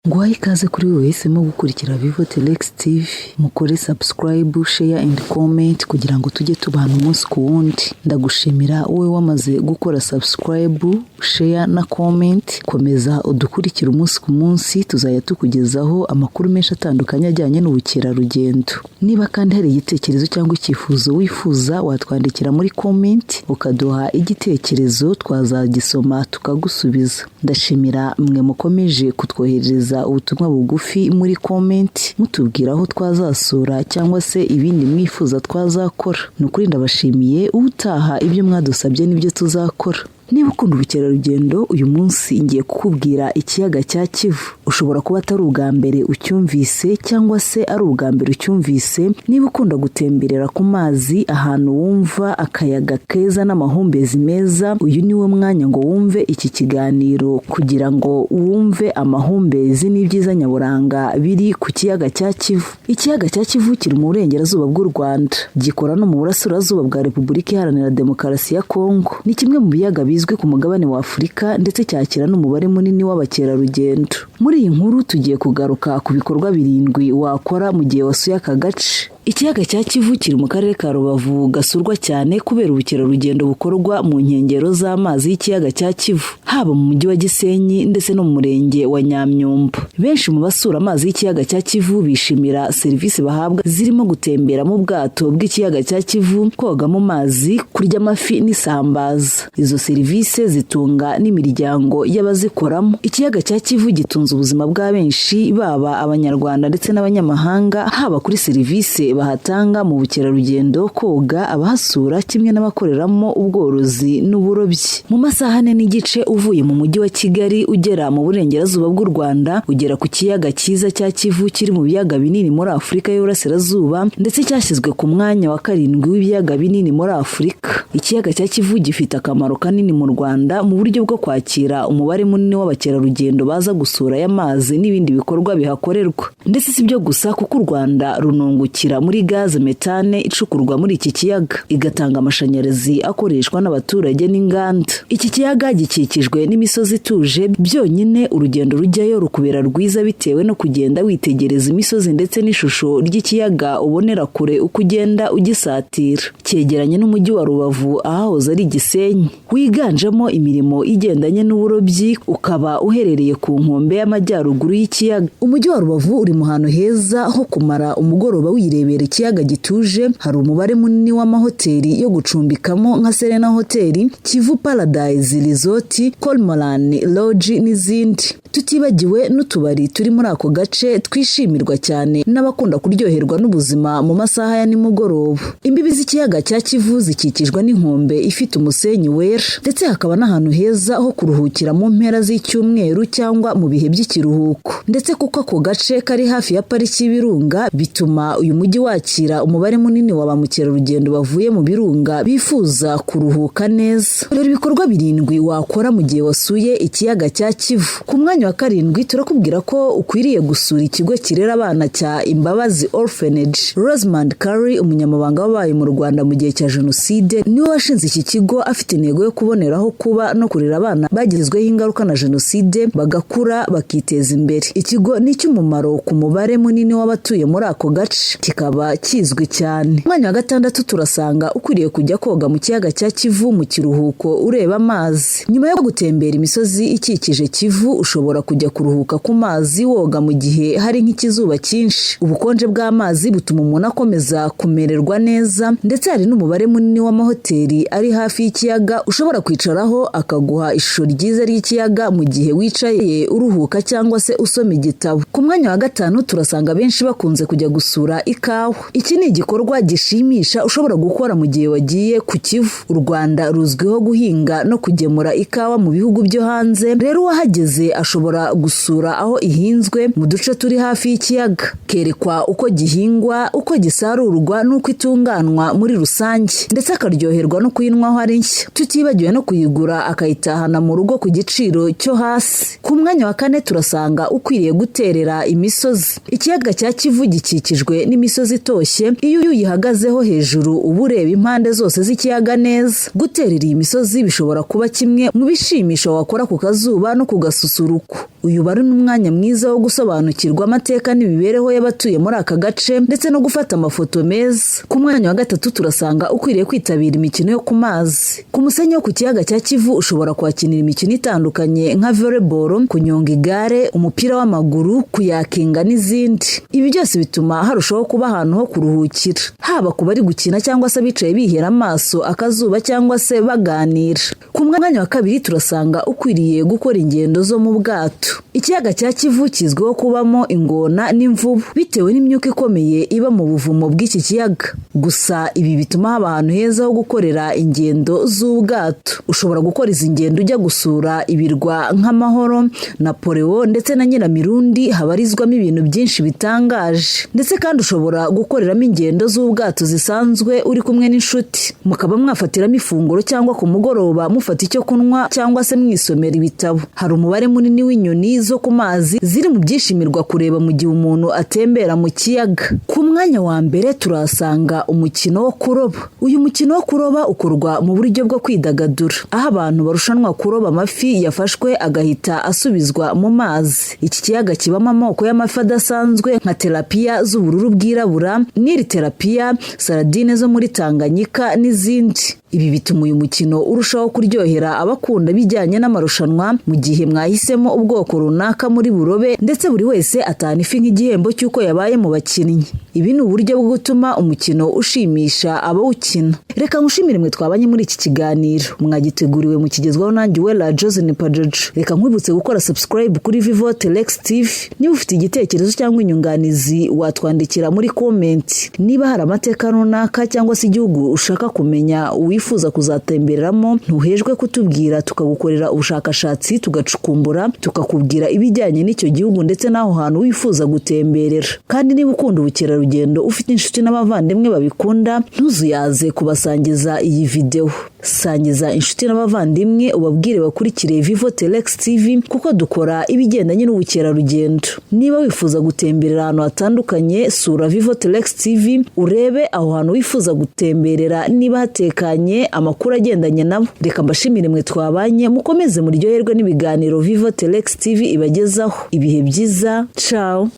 Nguhaye ikaze kuri wowe wahisemo gukurikira Vivo Telex TV. Mukore subscribe, share and comment kugira ngo tujye tubana umunsi ku wundi. Ndagushimira wowe wamaze gukora subscribe, share na comment. Komeza udukurikire umunsi ku munsi, tuzajya tukugezaho amakuru menshi atandukanye ajyanye n'ubukerarugendo. Niba kandi hari igitekerezo cyangwa icyifuzo wifuza, watwandikira muri comment ukaduha igitekerezo, twazagisoma tukagusubiza. Ndashimira mwe mukomeje kutwoherereza ubutumwa bugufi muri comment mutubwira aho twazasura cyangwa se ibindi mwifuza twazakora. Ni ukuri ndabashimiye, ubutaha ibyo mwadusabye nibyo tuzakora. Niba ukunda ubukerarugendo, uyu munsi ngiye kukubwira ikiyaga cya Kivu. Ushobora kuba atari ubwa mbere ucyumvise cyangwa se ari ubwa mbere ucyumvise. Niba ukunda gutemberera ku mazi, ahantu wumva akayaga keza n'amahumbezi meza, uyu ni wo mwanya ngo wumve iki kiganiro kugira ngo wumve amahumbezi n'ibyiza nyaburanga biri ku kiyaga cya Kivu. Ikiyaga cya Kivu kiri mu burengerazuba bw'u Rwanda, gikora no mu burasirazuba bwa Repubulika Iharanira Demokarasi ya Kongo. Ni kimwe mu biyaga bizwi ku mugabane wa Afurika, ndetse cyakira n'umubare munini w'abakerarugendo. Muri iyi nkuru tugiye kugaruka ku bikorwa birindwi wakora mu gihe wasuye aka gace. Ikiyaga cya Kivu kiri mu karere ka Rubavu, gasurwa cyane kubera ubukerarugendo bukorwa mu nkengero z'amazi y'ikiyaga cya Kivu, haba mu mujyi wa Gisenyi ndetse no mu murenge wa Nyamyumba. Benshi mu basura amazi y'ikiyaga cya Kivu bishimira serivisi bahabwa zirimo gutembera mu bwato bw'ikiyaga cya Kivu, koga mu mazi, kurya amafi n'isambaza. Izo serivisi zitunga n'imiryango y'abazikoramo. Ikiyaga cya Kivu gitunze ubuzima bwa benshi, baba Abanyarwanda ndetse n'abanyamahanga, haba kuri serivisi bahatanga mu bukerarugendo, koga, abahasura kimwe n'abakoreramo ubworozi n'uburobyi. Mu masaha 4.5 uvuye mu mujyi wa Kigali ugera mu burengerazuba bw'u Rwanda, ugera ku kiyaga cyiza cya Kivu kiri mu biyaga binini muri Afurika y'Uburasirazuba, ndetse cyashyizwe ku mwanya wa karindwi w'ibiyaga binini muri Afurika. Ikiyaga cya Kivu gifite akamaro kanini mu Rwanda mu buryo bwo kwakira umubare munini w'abakerarugendo baza gusura aya mazi n'ibindi bikorwa bihakorerwa. Ndetse si byo gusa, kuko u Rwanda runungukira muri gaze metane icukurwa muri iki kiyaga, igatanga amashanyarazi akoreshwa n'abaturage n'inganda. Iki kiyaga gikikijwe n'imisozi ituje. Byonyine urugendo rujyayo rukubera rwiza bitewe no kugenda witegereza imisozi ndetse n'ishusho ry'ikiyaga ubonera kure uko ugenda ugisatira. Cyegeranye n'umujyi wa Rubavu, ahahoze ari Gisenyi, wiganjemo imirimo igendanye n'uburobyi, ukaba uherereye ku nkombe y'amajyaruguru y'ikiyaga. Umujyi wa Rubavu uri mu hantu heza ho kumara umugoroba wirebera ikiyaga gituje. Hari umubare munini w'amahoteli yo gucumbikamo nka Serena Hoteli, Kivu Paradise Resort, Cormoran Lodge n'izindi, tutibagiwe n'utubari turi muri ako gace twishimirwa cyane n'abakunda kuryoherwa n'ubuzima mu masaha ya nimugoroba. Imbibi z'ikiyaga cya Kivu zikikijwe n'inkombe ifite umusenyi wera, ndetse hakaba n'ahantu heza ho kuruhukira mu mpera z'icyumweru cyangwa mu bihe by'ikiruhuko. Ndetse kuko ako gace kari hafi ya pariki y'ibirunga, bituma uyu mujyi wakira umubare munini wa ba mukerarugendo bavuye mu birunga bifuza kuruhuka neza. Dore ibikorwa birindwi wakora mu gihe wasuye ikiyaga cya Kivu. Ku mwanya wa karindwi turakubwira ko ukwiriye gusura ikigo kirera abana cya Imbabazi Orphanage. Rosamund Curry, umunyamabanga wabaye mu Rwanda mu gihe cya Jenoside, niwe washinze iki kigo afite intego yo kuboneraho kuba no kurera abana bagizweho ingaruka na Jenoside, bagakura bakiteza imbere. Ikigo ni icy'umumaro ku mubare munini w'abatuye muri ako gace, kikaba kizwi cyane. Umwanya wa gatandatu turasanga ukwiriye kujya koga mu kiyaga cya Kivu mu kiruhuko ureba amazi. Nyuma yo gutembera imisozi ikikije Kivu, ushobora kujya kuruhuka ku mazi woga mu gihe hari nk'ikizuba cyinshi. Ubukonje bw'amazi butuma umuntu akomeza kumererwa neza, ndetse hari n'umubare munini w'amahoteli ari hafi y'ikiyaga ushobora kwicaraho akaguha ishusho ryiza ry'ikiyaga mu gihe wicaye uruhuka cyangwa se usoma igitabo. Ku mwanya wa gatanu turasanga benshi bakunze kujya gusura ikawa. Iki ni igikorwa gishimisha ushobora gukora mu gihe wagiye ku Kivu. U Rwanda ruzwiho guhinga no kugemura ikawa mu bihugu byo hanze. Rero uwahageze ashobora gusura aho ihinzwe mu duce turi hafi y'ikiyaga, kerekwa uko gihingwa, uko gisarurwa n'uko itunganwa muri rusange, ndetse akaryoherwa no kuyinywaho ari nshya, tutibagiwe no kuyigura akayitahana mu rugo ku giciro cyo hasi. Ku mwanya wa kane turasanga ukwiriye guterera imisozi. Ikiyaga cya Kivu gikikijwe n'imisozi itoshye. Iyo uyihagazeho hejuru uba ureba impande zose z'ikiyaga neza. Guterera iyi misozi bishobora kuba kimwe mu bishimisha wakora ku kazuba no ku gasusuruko. y'amavuko. Uyu bari n'umwanya mwiza wo gusobanukirwa amateka n'imibereho y'abatuye muri aka gace, ndetse no gufata amafoto meza. Ku mwanya wa gatatu turasanga ukwiriye kwitabira imikino yo ku mazi. Ku musenyi wo ku kiyaga cya Kivu ushobora kuhakinira imikino itandukanye nka volleyball, kunyonga igare, umupira w'amaguru, kuyakinga n'izindi. Ibi byose bituma harushaho kuba ahantu ho kuruhukira, haba ku bari gukina cyangwa se abicaye bihera amaso akazuba cyangwa se baganira. Ku mwanya wa kabiri turasanga ukwiriye gukora ingendo zo mu bwato. Ikiyaga cya Kivu kizwiho kubamo ingona n'imvubu bitewe n'imyuka ikomeye iba mu buvumo bw'iki kiyaga. Gusa ibi bituma haba ahantu heza ho gukorera ingendo z'ubwato. Ushobora gukora izi ngendo ujya gusura ibirwa nk'Amahoro, Napoleo ndetse na Nyiramirundi, habarizwamo ibintu byinshi bitangaje. Ndetse kandi ushobora gukoreramo ingendo z'ubwato zisanzwe uri kumwe n'inshuti, mukaba mwafatiramo ifunguro cyangwa ku mugoroba mufata icyo kunywa cyangwa se mwisomera ibitabo. Hari umubare munini w'inyoni zo ku mazi ziri mu byishimirwa kureba mu gihe umuntu atembera mu kiyaga. Ku mwanya wa mbere turahasanga umukino wo kuroba. Uyu mukino wo kuroba ukorwa mu buryo bwo kwidagadura, aho abantu barushanwa kuroba amafi yafashwe agahita asubizwa mu mazi. Iki kiyaga kibamo amoko y'amafi adasanzwe nka terapiya z'ubururu bwirabura, Nile tilapia, sardine zo muri Tanganyika n'izindi. Ibi bituma uyu mukino urushaho kuryohera abakunda ibijyanye n'amarushanwa, mu gihe mwahisemo ubwoko runaka muri burobe, ndetse buri wese atahana ifi nk'igihembo cy'uko yabaye mu bakinnyi. Ibi ni uburyo bwo gutuma umukino ushimisha abawukina. Reka nkushimire mwe twabanye muri iki kiganiro, mwagiteguriwe mukigezwaho nanjye Uwera Josine Pajojo. Reka nkwibutse gukora subscribe kuri Vivo Telex TV. Niba ufite igitekerezo cyangwa inyunganizi, watwandikira muri comment. Niba hari amateka runaka cyangwa se igihugu ushaka kumenya wifuza kuzatembereramo, ntuhejwe kutubwira, tukagukorera ubushakashatsi, tugacukumbura, tukakubwira ibijyanye n'icyo gihugu ndetse n'aho hantu wifuza gutemberera. Kandi niba ukunda ubukerarugendo, ufite inshuti n'abavandimwe babikunda, ntuzuyaze kubasangiza iyi videwo. Sangiza inshuti n'abavandimwe, ubabwire bakurikire Vivo Telex TV, kuko dukora ibigendanye n'ubukerarugendo. Niba wifuza gutemberera ahantu hatandukanye, sura Vivo Telex TV urebe aho hantu wifuza gutemberera niba hatekanye, amakuru agendanye nabo. Reka mbashimire mwe twabanye, mukomeze muryoherwe n'ibiganiro Vivo Telex TV ibagezaho. Ibihe byiza, ciao.